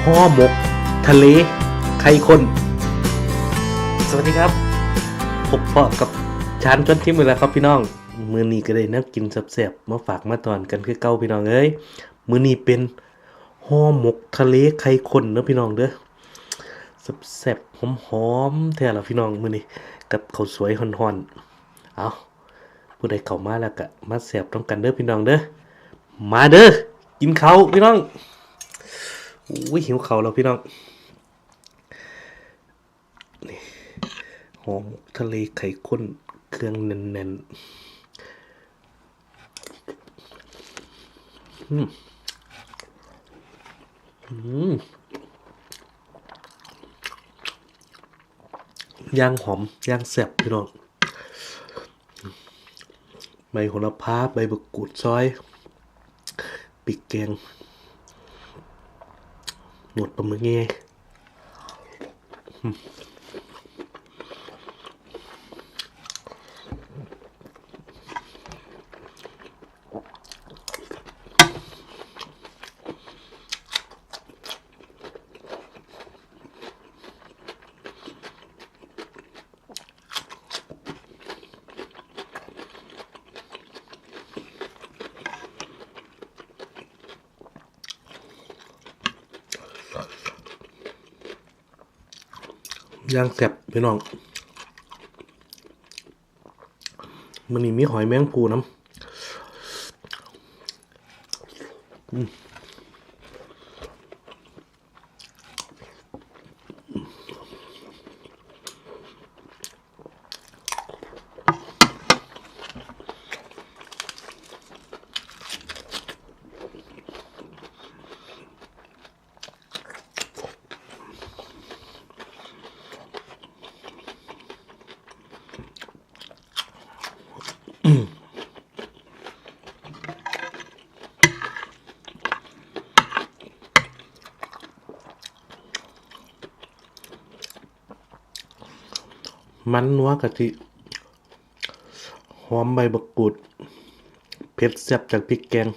ຫໍ່ໝົກທະເລໄຂ່ຄົນ. ສະຫວັດດີຄັບ ພົບພໍ້ກັບຊານ ຊວນທິມ ອີກແລ້ວຄັບພີ່ນ້ອງ. ມື້ນີ້ກະໄດ້ແນວກິນແຊບໆມາຝາກມາຕ້ອນກັນຄືເກົ່າພີ່ນ້ອງເອີຍ. ມື້ນີ້ເປັນຫໍ່ໝົກທະເລໄຂ່ຄົນເດີພີ່ນ້ອງເດີ. ແຊບໆ ຫອມໆ ແທ້ລະພີ່ນ້ອງມື້ນີ້ ກັບເຂົ້າສວຍຮ້ອນໆ. ເອົາ ຜູ້ໃດເຂົ້າມາແລ້ວກະມາແຊບນຳກັນເດີພີ່ນ້ອງເດີ. ມາເດີ ກິນເຂົ້າພີ່ນ້ອງ. ໂອ້ຍ ຫິວເຂົ້າແລ້ວພີ່ນ້ອງ. ນີ້ ຫໍ່ໝົກທະເລໄຂ່ຄົນ ເຄື່ອງແໜ້ນໆ. ອືມ ອືມ ຢ່າງຫອມ ຢ່າງແຊບພີ່ນ້ອງ. ໃບໂຫລະພາ ໃບບັກກູດຊອຍ ປິກແກງ ໜວດປາໝຶກແຍ່. ຢ່າງແຊບພີ່ນ້ອງ. ມື້ນີ້ມີຫອຍແມງພູນຳ. ອືມ. ມັນນົວກະທິ ຫອມໃບບັກກູດ ເຜັດແຊບຈາກພິກແກງ.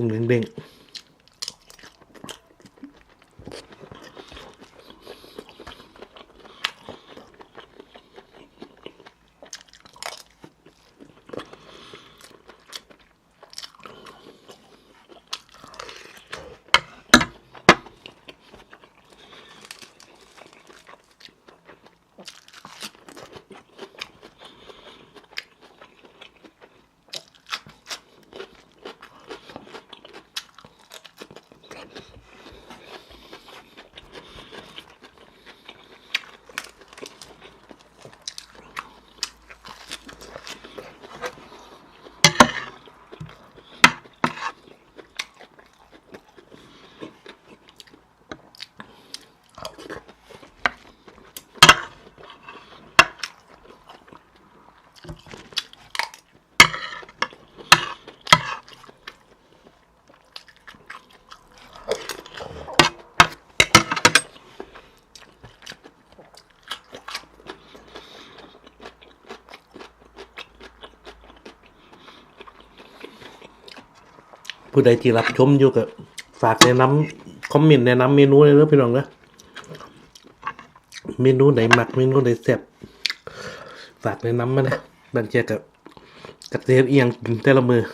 ກຸ້ງເດ້ງໆ. ຜູ້ໃດທີ່ຮັບຊົມຢູ່ກໍຝາກແນະນຳ ຄອມເມັນແນະນຳເມນູແດ່ເດີພີ່ນ້ອງເດີ. ເມນູໃດມັກ ເມນູໃດແຊບ ຝາກແນະນຳມາແດ່. ບາງເທື່ອກໍ ຈັກຊິເຮັດອີ່ຫຍັງກິນແຕ່ລະມື້. ອືມ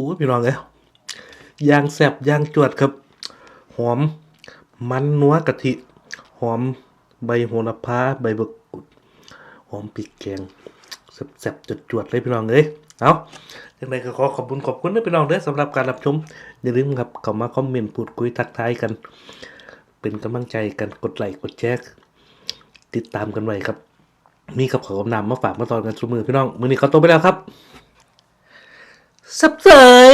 ອ້ຍ ພີ່ນ້ອງເອີຍ ຢ່າງແຊບຢ່າງຈວດຄັບ ຫອມມັນນົວກະທິ ຫອມໃບໂຫລະພາ ໃບບັກກຸດ ຫອມພິກແກງ ແຊບໆ ຈວດໆ ເລີຍພີ່ນ້ອງເອີຍ. ເອົາ ຈັ່ງໃດກໍຂໍຂອບຄຸນຂອບຄຸນເດີພີ່ນ້ອງເດີ ສຳລັບການຮັບຊົມ. ຢ່າລືມຄັບ ເຂົ້າມາຄອມເມັນ ພູດຄຸຍທັກທາຍກັນ ເປັນກຳລັງໃຈກັນ ກົດໄລ້ກົດແຊ ຕິດຕາມກັນໄວ້ຄັບ. ມີກັບເຂົ້າກັບນ້ຳມາຝາກມາຕ້ອນກັນຊຸມື້ພີ່ນ້ອງ. ມື້ນີ້ຂໍຕົວໄປແລ້ວຄັບ ສັບເສີຍ.